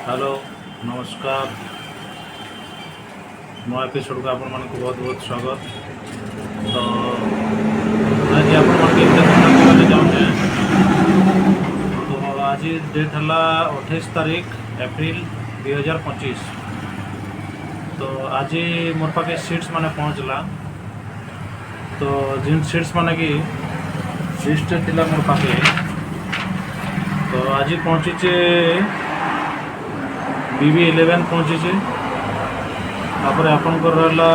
Hello, ନମସ୍କାର। ନୂଆ ଏପିସୋଡ଼କୁ ଆପଣମାନଙ୍କୁ ବହୁତ ବହୁତ ସ୍ୱାଗତ। ତ ଆଜି ଆପଣମାନଙ୍କୁ ଏତେ କଥା କହିବାକୁ ଚାହୁଁଛେ। ତ ଆଜି ଡେଟ୍ ହେଲା 28 ତାରିଖ ଏପ୍ରିଲ 2025। ତ ଆଜି ମୋର୍ ପାଖେ ସିଡ୍ସ ମାନେ ପହଞ୍ଚିଲା। ତ ଯେନ୍ ସିଡ୍ସ ମାନେ କି ଲିଷ୍ଟରେ ଥିଲା ମୋର୍ ପାଖେ, ତ ଆଜି ପହଞ୍ଚିଛେ। ବିବି 11 ପହଞ୍ଚିଛେ। ତାପରେ ଆପଣଙ୍କର ରହିଲା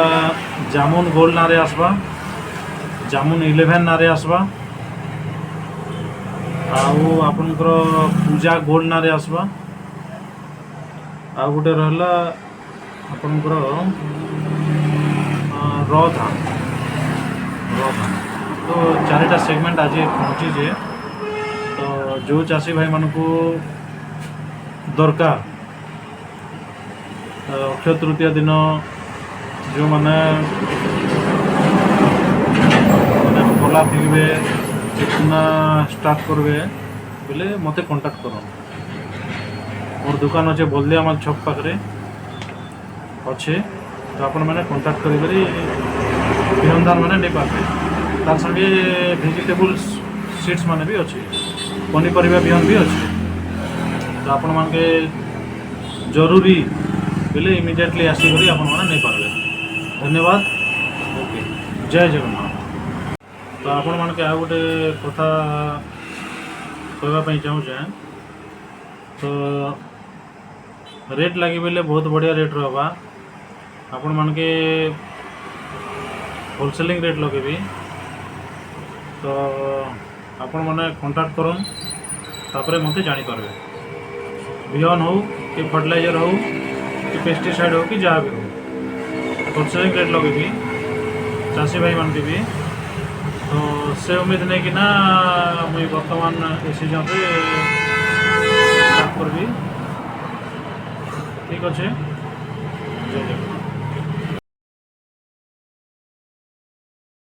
ଜାମୁନ ଗୋଲ୍ଡ ନାଁରେ ଆସବା, ଜାମୁନ 11 ନାଁରେ ଆସବା, ଆଉ ଆପଣଙ୍କର ପୂଜା ଗୋଲ୍ଡ ନାଁରେ ଆସବା, ଆଉ ଗୋଟେ ରହିଲା ଆପଣଙ୍କର ର ଧାନ, ର ଧାନ। ତ ଚାରିଟା ସେଗମେଣ୍ଟ ଆଜି ପହଞ୍ଚିଛେ। ତ ଯେଉଁ ଚାଷୀ ଭାଇମାନଙ୍କୁ ଦରକାର, ଅକ୍ଷୟ ତୃତୀୟା ଦିନ ଯେଉଁମାନେ ମାନେ କଲା ଫିଙ୍ଗବେ, ଚେକୁନା ଷ୍ଟାର୍ଟ କରିବେ ବୋଲେ ମୋତେ କଣ୍ଟାକ୍ଟ କରନ୍। ମୋର ଦୋକାନ ଅଛେ, ବଲଦିଆମାଲ ଛକ ପାଖରେ ଅଛେ। ତ ଆପଣମାନେ କଣ୍ଟାକ୍ଟ କରିକରି ବିହନ ଧାନ ମାନେ ନେଇପାରିବେ। ତାର ସାଙ୍ଗେ ଭେଜିଟେବୁଲ୍ସ ସିଡ୍ସ ମାନେ ବି ଅଛି, ପନିପରିବା ବିହନ ବି ଅଛି। ତ ଆପଣମାନକେ ଜରୁରୀ ବେଲେ ଇମିଡ଼ିଏଟଲି ଆସିକରି ଆପଣମାନେ ନେଇପାରିବେ। ଧନ୍ୟବାଦ। ଓକେ, ଜୟ ଜଗନ୍ନାଥ। ତ ଆପଣମାନକେ ଆଉ ଗୋଟେ କଥା କହିବା ପାଇଁ ଚାହୁଁଛେ। ତ ରେଟ୍ ଲାଗି ବେଲେ ବହୁତ ବଢ଼ିଆ ରେଟ୍ ରହବା। ଆପଣମାନକେ ହୋଲସେଲିଂ ରେଟ୍ ଲଗେଇବି। ତ ଆପଣମାନେ କଣ୍ଟାକ୍ଟ କରୁନ୍, ତାପରେ ମୋତେ ଜାଣିପାରିବେ। ବିହନ ହଉ କି ଫର୍ଟିଲାଇଜର ହଉ କି ପେଷ୍ଟିସାଇଡ଼୍ ହଉ କି ଯାହା ବି ହଉ, ହୋଲସେଲିଂ ରେଟ୍ ଲଗେଇବି ଚାଷୀ ଭାଇମାନଙ୍କୁ ବି। ତ ସେ ଉମିଦ ନେଇକିନା ମୁଇଁ ବର୍ତ୍ତମାନ ଏ ସିଜନ୍ରେ ଷ୍ଟାର୍ଟ କରିବି। ଠିକ୍ ଅଛି, ଜୟ ଜଗନ୍ନାଥ।